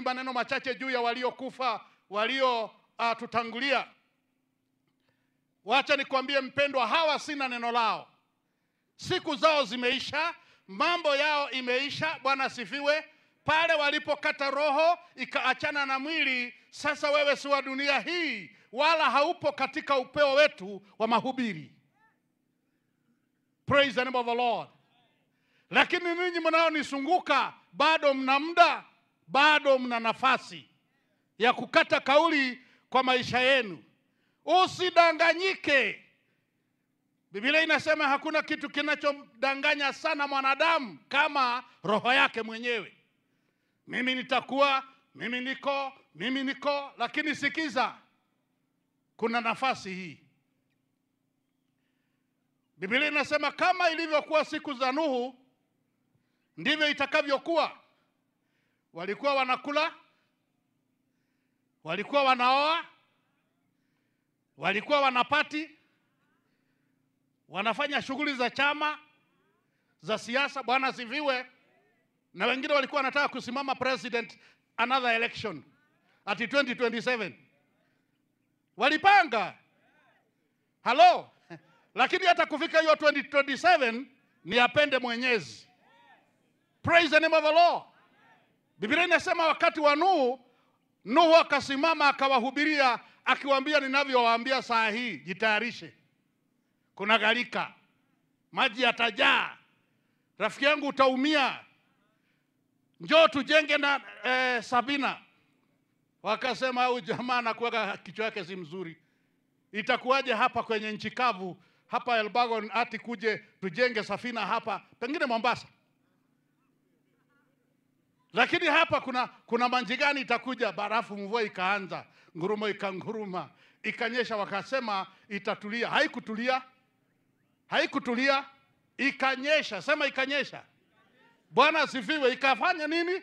Maneno machache juu ya waliokufa, walio tutangulia. Wacha nikwambie mpendwa, hawa sina neno lao. Siku zao zimeisha, mambo yao imeisha. Bwana asifiwe. Pale walipokata roho ikaachana na mwili, sasa wewe si wa dunia hii, wala haupo katika upeo wetu wa mahubiri. Praise the name of the Lord. Lakini ninyi mnaonisunguka, bado mna muda, bado mna nafasi ya kukata kauli kwa maisha yenu. Usidanganyike. Biblia inasema hakuna kitu kinachodanganya sana mwanadamu kama roho yake mwenyewe. Mimi nitakuwa, mimi niko, mimi niko. Lakini sikiza, kuna nafasi hii. Biblia inasema kama ilivyokuwa siku za Nuhu, ndivyo itakavyokuwa. Walikuwa wanakula, walikuwa wanaoa, walikuwa wanapati, wanafanya shughuli za chama, za siasa. Bwana asifiwe. Na wengine walikuwa wanataka kusimama president another election at 2027. Walipanga. Hello. Lakini hata kufika hiyo 2027 ni apende Mwenyezi. Praise the name of the Lord. Biblia inasema wakati wa Nuhu, Nuhu akasimama akawahubiria akiwaambia, ninavyowaambia saa hii, jitayarishe. Kuna gharika. Maji yatajaa. Rafiki yangu utaumia. Njoo tujenge na Sabina. Wakasema huyu jamaa na kuweka kichwa yake si mzuri. Itakuwaje hapa kwenye nchi kavu, hapa Elbagon, ati kuje tujenge safina hapa, pengine Mombasa. Lakini hapa kuna maji gani itakuja? Barafu, mvua ikaanza, ngurumo ikanguruma, ikanyesha, wakasema itatulia. Haikutulia. Haikutulia, ikanyesha. Sema ikanyesha. Bwana asifiwe. Ikafanya nini?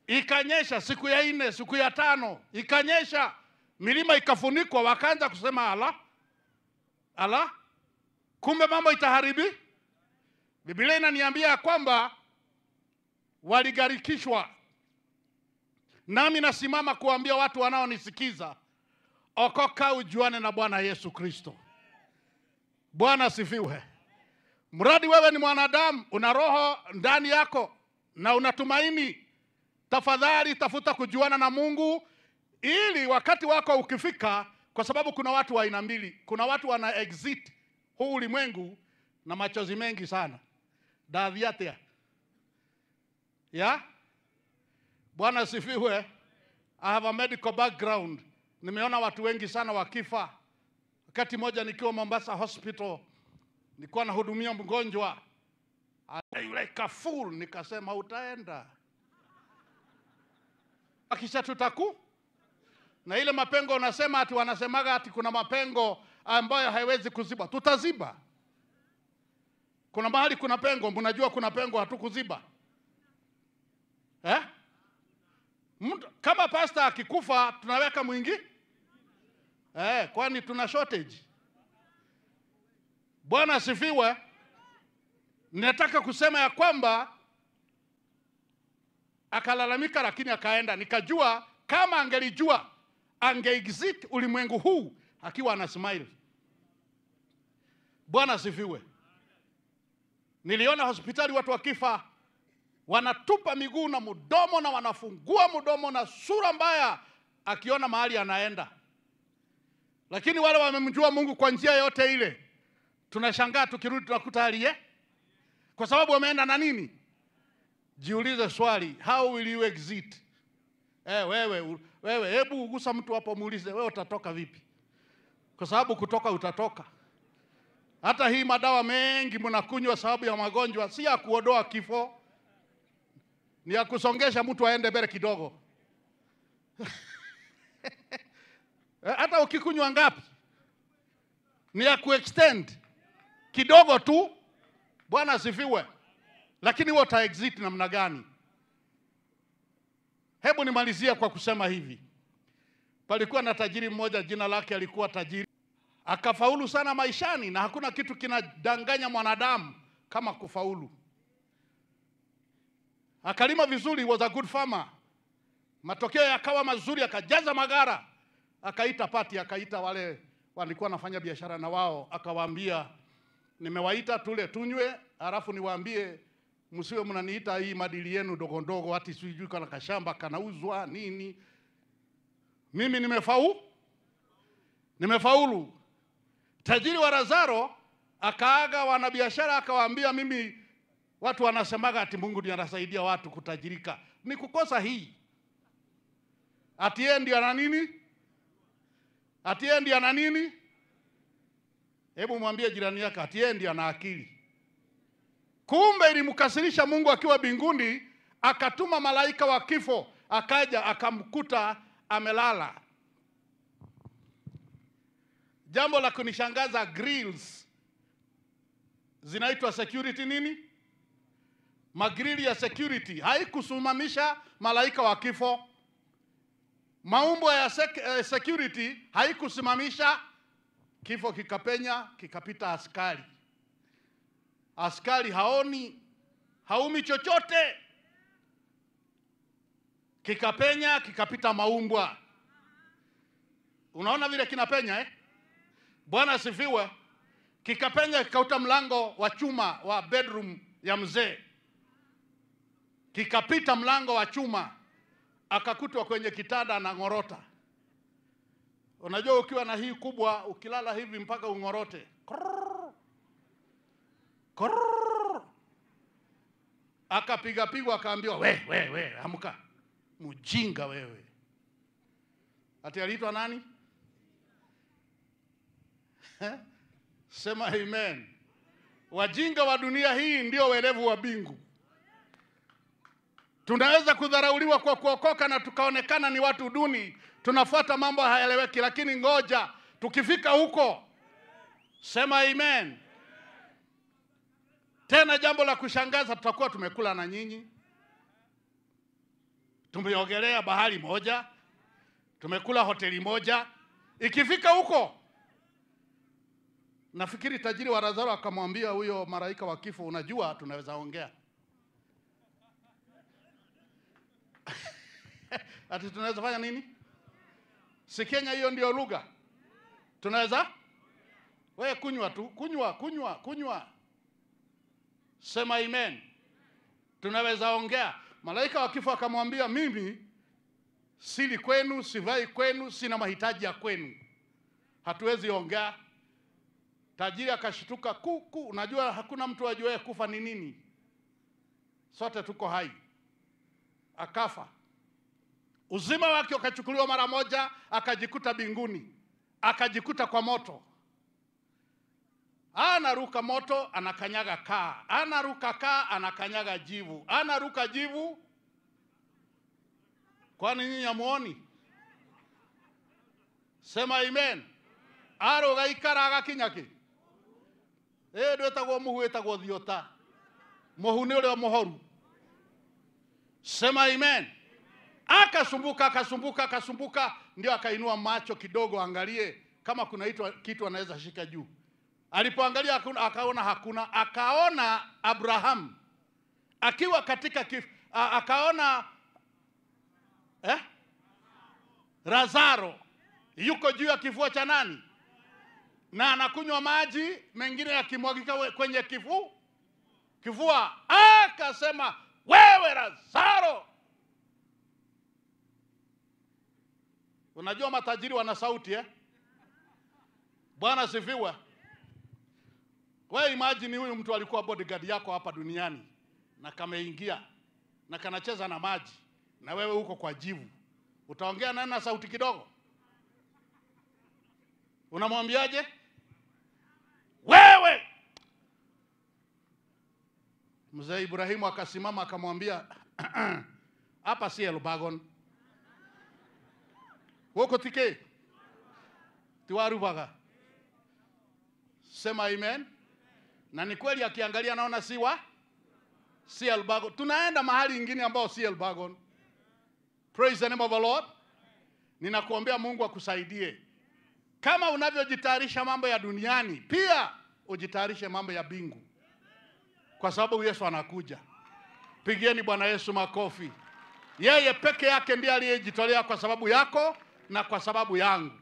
Ikanyesha siku ya 4, siku ya 5, ikanyesha. Milima ikafunikwa, wakaanza kusema ala. Ala. Kumbe mambo itaharibi. Biblia inaniambia kwamba waligarikishwa. Nami nasimama kuambia watu wanaonisikiza, okoka ujuane na Bwana Yesu Kristo. Bwana asifiwe. Mradi wewe ni mwanadamu, una roho ndani yako na unatumaini, tafadhali tafuta kujuana na Mungu ili wakati wako ukifika, kwa sababu kuna watu wa aina mbili. Kuna watu wana exit huu ulimwengu na machozi mengi sana. Daviatea. Ya? Bwana asifiwe. I have a medical background. Nimeona watu wengi sana wakifa. Wakati moja nikiwa Mombasa Hospital, nilikuwa nahudumia mgonjwa. Like a fool, nikasema utaenda. Akisha tutaku. Na ile mapengo unasema ati wanasemaga ati kuna mapengo ambayo haiwezi kuziba. Tutaziba. Kuna mahali kuna pengo, mnajua kuna pengo hatukuziba. Eh? Kama pastor akikufa tunaweka mwingi? Kwani tuna shortage. Bwana asifiwe. Nataka kusema ya kwamba akalalamika lakini akaenda. Nikajua kama angelijua angeexit ulimwengu huu akiwa ana smile. Bwana asifiwe. Niliona hospitali watu wakifa wanatupa miguu na mdomo na wanafungua mdomo na sura mbaya akiona mahali anaenda. Lakini wale wamemjua Mungu kwa njia yote ile, tunashangaa tukirudi tunakuta hali kwa sababu wameenda na nini? Jiulize swali, how will you exit? Wewe hebu ugusa mtu hapo muulize wewe utatoka vipi? Kwa sababu kutoka utatoka. Hata hii madawa mengi mnakunywa sababu ya magonjwa si ya kuondoa kifo, ni ya kusongesha mtu aende mbele kidogo. Hata ukikunywa ngapi ni ya kuextend kidogo tu. Bwana asifiwe. Lakini wewe uta exit namna gani? Hebu nimalizie kwa kusema hivi. Palikuwa na tajiri mmoja, jina lake alikuwa Tajiri. Akafaulu sana maishani, na hakuna kitu kinadanganya mwanadamu kama kufaulu. Akalima vizuri, was a good farmer. Matokeo yakawa mazuri, akajaza magara, akaita pati, akaita wale walikuwa wanafanya biashara na wao, akawaambia nimewaita tule tunywe, halafu niwaambie msiwe mnaniita hii madili yenu ndogo ndogo, hati sijui kana kashamba kanauzwa nini. Mimi nimefaulu. Tajiri wa Lazaro akaaga wanabiashara, akawaambia mimi, watu wanasemaga ati Mungu ndiye anasaidia watu kutajirika. Ni kukosa hii. Ati yeye ndiye ana nini? Ati yeye ndiye ana nini? Hebu mwambie jirani yako ati yeye ndiye ana akili. Kumbe ilimkasirisha Mungu akiwa mbinguni, akatuma malaika wa kifo, akaja akamkuta amelala. Jambo la kunishangaza, grills zinaitwa security nini? Magrili ya security haikusimamisha malaika wa kifo. Maumbo ya security haikusimamisha kifo. Kikapenya, kikapita askari. Askari haoni, haumi chochote. Kikapenya, kikapita maumbwa. Unaona vile kinapenya, eh? Bwana asifiwe. Kikapenya, kikauta mlango wa chuma wa bedroom ya mzee. Kikapita mlango wa chuma, akakutwa kwenye kitanda na ngorota. Unajua ukiwa na hii kubwa, ukilala hivi mpaka ungorote. Krrr. Krrr. Akapiga pigwa, akaambiwa we we we, amka. Mjinga wewe. Ati aliitwa nani? Sema amen. Wajinga wa dunia hii ndio werevu wa mbingu. Tunaweza kudharauliwa kwa kuokoka na tukaonekana ni watu duni, tunafuata mambo hayaeleweki, lakini ngoja tukifika huko, sema amen. Tena jambo la kushangaza, tutakuwa tumekula na nyinyi, tumeogelea bahari moja, tumekula hoteli moja. Ikifika huko, nafikiri tajiri wa Lazaro akamwambia huyo malaika wa kifo, unajua tunaweza ongea. Ati tunaweza fanya nini? Si Kenya hiyo ndio lugha. Tunaweza? Wewe kunywa tu, kunywa, kunywa, kunywa. Sema amen. Tunaweza ongea. Malaika wa kifo akamwambia, mimi sili kwenu, sivai kwenu, sina mahitaji ya kwenu. Hatuwezi ongea. Tajiri akashtuka, kuku, unajua hakuna mtu ajuaye kufa ni nini. Sote tuko hai. Akafa. Uzima wake ukachukuliwa mara moja, akajikuta mbinguni. Akajikuta kwa moto. Anaruka moto, anakanyaga kaa. Anaruka kaa, anakanyaga jivu. Anaruka jivu. Kwani nyinyi hamuoni? Sema amen. Aroga ikara agakinya ki. Ndwetagwo muhu, wetagwo thiota. Muhu ni uria muhoru. Sema amen. Akasumbuka, akasumbuka, akasumbuka, ndio akainua macho kidogo angalie kama kuna kitu anaweza shika juu. Alipoangalia akaona hakuna. Akaona Abraham akiwa katika akaona Lazaro yuko juu ya kifua cha nani? Na anakunywa maji mengine yakimwagika kwenye kifua. Akasema, wewe Lazaro. Unajua matajiri wana sauti, eh? Bwana sifiwe. Wewe imagine huyu mtu alikuwa bodyguard yako hapa duniani, na kameingia na kanacheza na maji, na wewe uko kwa jivu. Utaongea naye na sauti kidogo? Unamwambiaje? Wewe! Mzee Ibrahimu akasimama akamwambia, hapa si Elbagon. Woko tike. Tiwarubaga. Sema amen. Na ni kweli akiangalia naona si Elbagon. Tunaenda mahali ingine ambao si Elbagon. Praise the name of the Lord. Ninakuombea Mungu akusaidie. Kama unavyojitayarisha mambo ya duniani, pia ujitayarishe mambo ya mbingu. Kwa sababu Yesu anakuja. Pigieni Bwana Yesu makofi. Yeye peke yake ndiye aliyejitolea kwa sababu yako na kwa sababu yangu.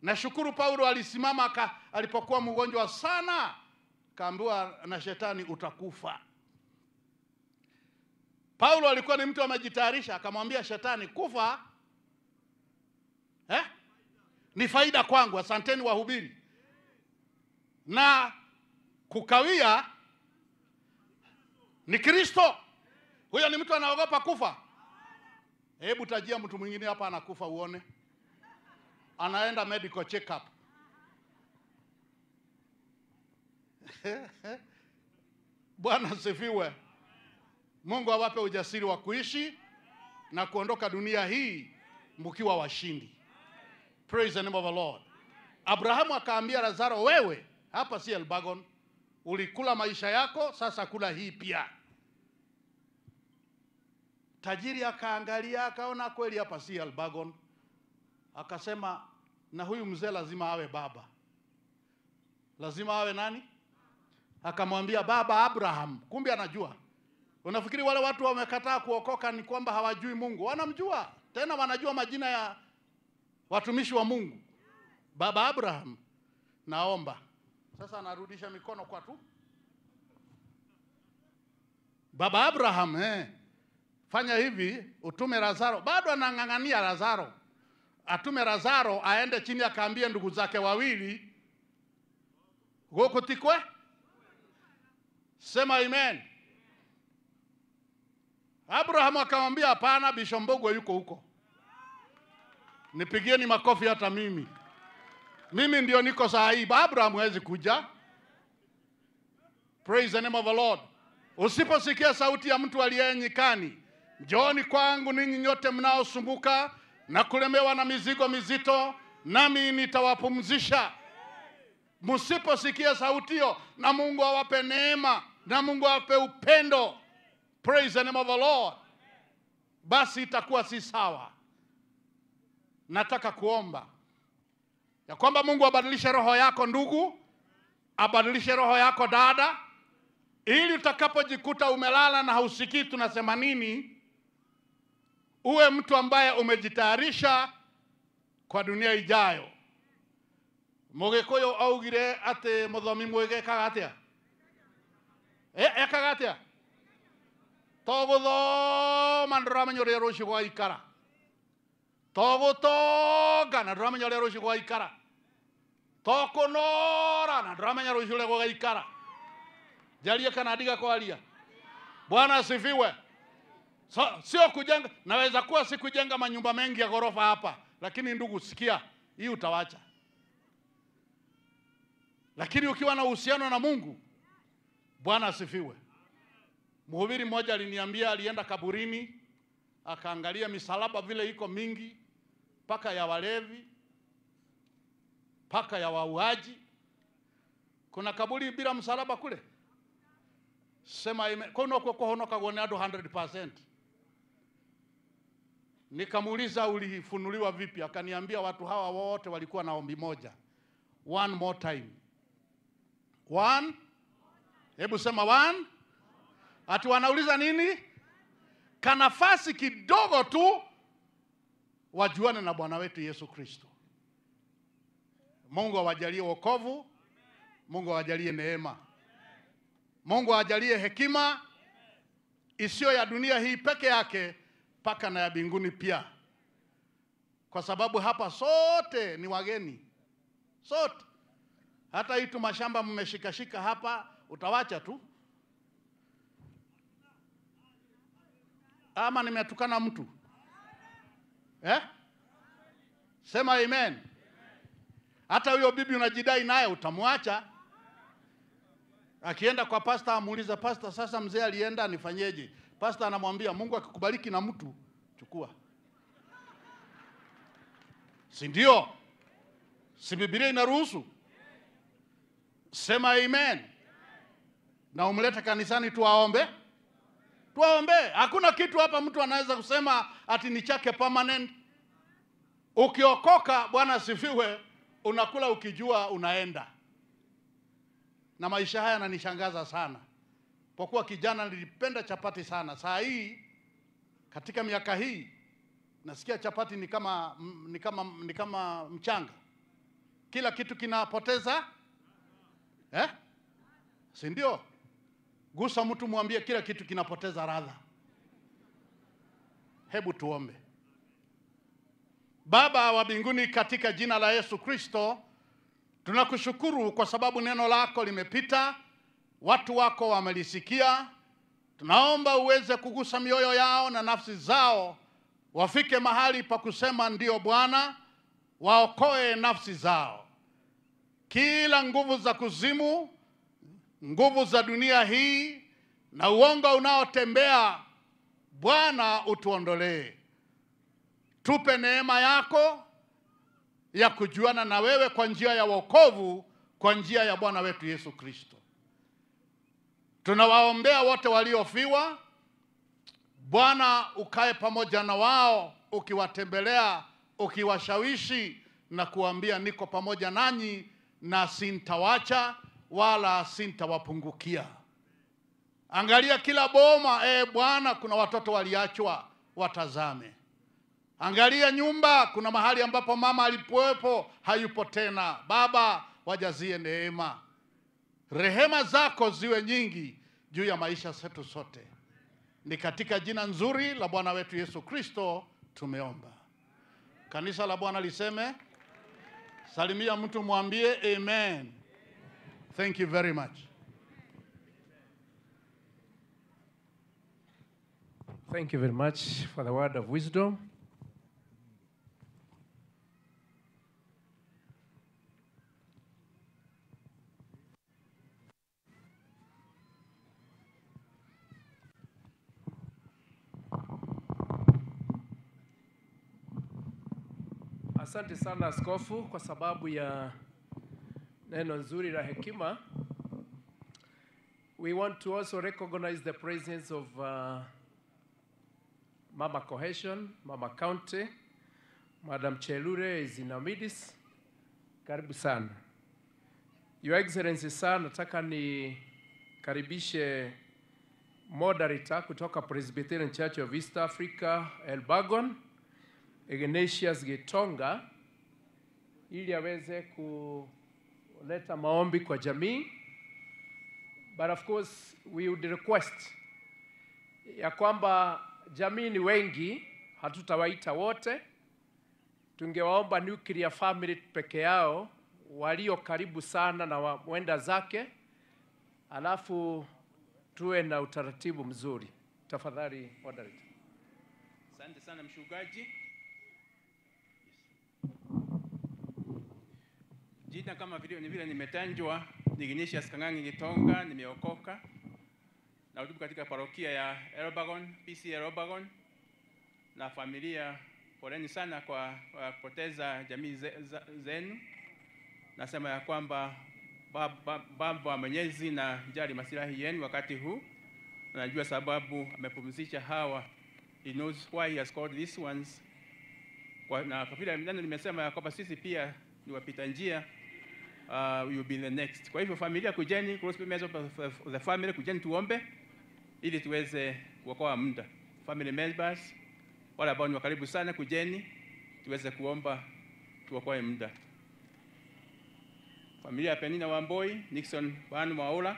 Nashukuru Paulo alisimama alipokuwa mgonjwa sana, kaambiwa na shetani utakufa. Paulo alikuwa ni mtu amejitayarisha, akamwambia shetani kufa ni faida kwangu, asanteni wahubiri. Na kukawia ni Kristo. Huyo ni mtu anaogopa kufa. Hebu tajia mtu mwingine hapa anakufa uone. Anaenda medical check up. Bwana sifiwe. Mungu awape ujasiri wa kuishi na kuondoka dunia hii mkiwa washindi. Praise the name of the Lord. Abrahamu akaambia Lazaro, wewe hapa si Elbagon, ulikula maisha yako, sasa kula hii pia. Tajiri akaangalia akaona kweli hapa si Elbagon. Akasema na huyu mzee lazima awe baba. Lazima awe nani? Akamwambia baba Abraham. Kumbe anajua. Unafikiri wale watu wamekataa kuokoka ni kwamba hawajui Mungu? Wanamjua. Tena wanajua majina ya watumishi wa Mungu. Baba Abraham, naomba. Sasa anarudisha mikono kwa tu. Baba Abraham, fanya hivi, utume Lazaro. Bado anang'ang'ania Lazaro. Atume Lazaro aende chini akaambie ndugu zake wawili, goko tikwe? Sema amen. Abraham akamwambia hapana, Bishop yuko huko. Nipigieni makofi hata mimi. Mimi ndio niko saa hii. Abraham hawezi kuja. Praise the name of the Lord. Usiposikia sauti ya mtu aliye nyikani, njooni kwangu ninyi nyote mnaosumbuka na kulemewa na mizigo mizito, nami nitawapumzisha. Msiposikia sauti hiyo, na Mungu awape neema, na Mungu awape upendo. Praise the name of the Lord. Basi itakuwa si sawa. Nataka kuomba ya kwamba Mungu abadilishe roho yako ndugu, abadilishe roho yako dada, ili utakapojikuta umelala na hausikii tunasema nini, uwe mtu ambaye umejitayarisha kwa dunia ijayo. Mugikuyu augire ati muthomi mwige ekaga atia? Ekaga atia? To guthoma nduramenya uria rucio gwaikara. To gutonga na nduramenya uria rucio gwaikara. To kunora na nduramenya rucio uria gwaikara. Jarie kana ndiga kwaria. Bwana asifiwe. So, sio kujenga, naweza kuwa si kujenga manyumba mengi ya ghorofa hapa, lakini ndugu sikia, hii utawacha. Lakini ukiwa na uhusiano na Mungu, Bwana asifiwe. Mhubiri mmoja aliniambia alienda kaburini, akaangalia misalaba vile iko mingi, paka ya walevi, paka ya wauaji. Kuna kaburi bila msalaba kule? Sema ime, kono kwa honoka gone ado 100%. Nikamuuliza ulifunuliwa vipi? Akaniambia watu hawa wote walikuwa na ombi moja. One more time. One. Hebu sema one. Ati wanauliza nini? Kanafasi kidogo tu wajuane na Bwana wetu Yesu Kristo. Mungu awajalie wokovu. Mungu awajalie neema. Mungu awajalie hekima isiyo ya dunia hii peke yake, paka na ya mbinguni pia. Kwa sababu hapa sote ni wageni. Sote. Hata hii tu mashamba mmeshikashika hapa, utawacha tu. Ama nimetukana mtu? Sema amen. Hata huyo bibi unajidai naye utamwacha. Akienda kwa pastor amuuliza pastor, sasa mzee alienda nifanyeje? Pastor anamwambia Mungu akikubariki na mtu chukua. Si ndio? Si Biblia inaruhusu? Sema amen. Na umlete kanisani tuwaombe. Tuwaombe. Hakuna kitu hapa mtu anaweza kusema ati ni chake permanent. Ukiokoka, Bwana asifiwe, unakula ukijua unaenda. Na maisha haya yananishangaza sana. Kwa kuwa kijana nilipenda chapati sana. Saa hii Katika miaka hii nasikia chapati ni kama mchanga. Kila kitu kinapoteza, eh? Si ndio? Gusa mtu mwambie kila kitu kinapoteza ladha. Hebu tuombe. Baba wa mbinguni, katika jina la Yesu Kristo, tunakushukuru kwa sababu neno lako limepita, watu wako wamelisikia. Tunaomba uweze kugusa mioyo yao na nafsi zao, wafike mahali pa kusema ndio Bwana, waokoe nafsi zao. Kila nguvu za kuzimu, nguvu za dunia hii na uongo unaotembea, Bwana utuondolee. Tupe neema yako ya kujuana na wewe kwa njia ya wokovu, kwa njia ya Bwana wetu Yesu Kristo. Tunawaombea wote waliofiwa. Bwana ukae pamoja na wao, ukiwatembelea, ukiwashawishi na kuambia niko pamoja nanyi na sintawacha wala sintawapungukia. Angalia kila boma, Bwana, kuna watoto waliachwa, watazame. Angalia nyumba, kuna mahali ambapo mama alipowepo hayupo tena. Baba, wajazie neema. Rehema zako ziwe nyingi juu ya maisha yetu sote. Ni katika jina nzuri la Bwana wetu Yesu Kristo tumeomba. Kanisa la Bwana liseme, salimia mtu mwambie amen. Thank you very much. Thank you very much for the word of wisdom. Asante sana askofu kwa sababu ya neno nzuri la hekima. We want to also recognize the presence of Mama Cohesion, Mama County, Madam Chelure is in our midst. Karibu sana. Your Excellency sir, nataka ni karibishe moderator kutoka Presbyterian Church of East Africa, Elbagon, Ignatius Gitonga, ili aweze kuleta maombi kwa jamii. But of course we would request ya kwamba jamii ni wengi, hatutawaita wote. Tungewaomba nuclear family peke yao walio karibu sana na wenda zake, alafu tuwe na utaratibu mzuri. Tafadhali moderator. Asante sana mchungaji. Jina kama vile ni vile nimetanjwa ni Ignatius Kangangi Gitonga, nimeokoka na hudumu katika parokia ya Elbagon, PC Elbagon, na familia, poleni sana kwa kupoteza jamii zenu. Nasema ya kwamba Baba Mwenyezi na jali masilahi yenu wakati huu. Najua sababu amepumzisha hawa. He knows why he has called these ones. Kwa, na kwa vile neno nimesema ya kwamba sisi pia ni wapita njia, we will be the next. Kwa hivyo familia, kujeni, close members of the family, kujeni tuombe ili tuweze kuokoa muda. Family members, wale ambao ni wa karibu sana, kujeni tuweze kuomba tuokoe muda. Familia ya Penina Wamboi, Nixon Banu Mwaula,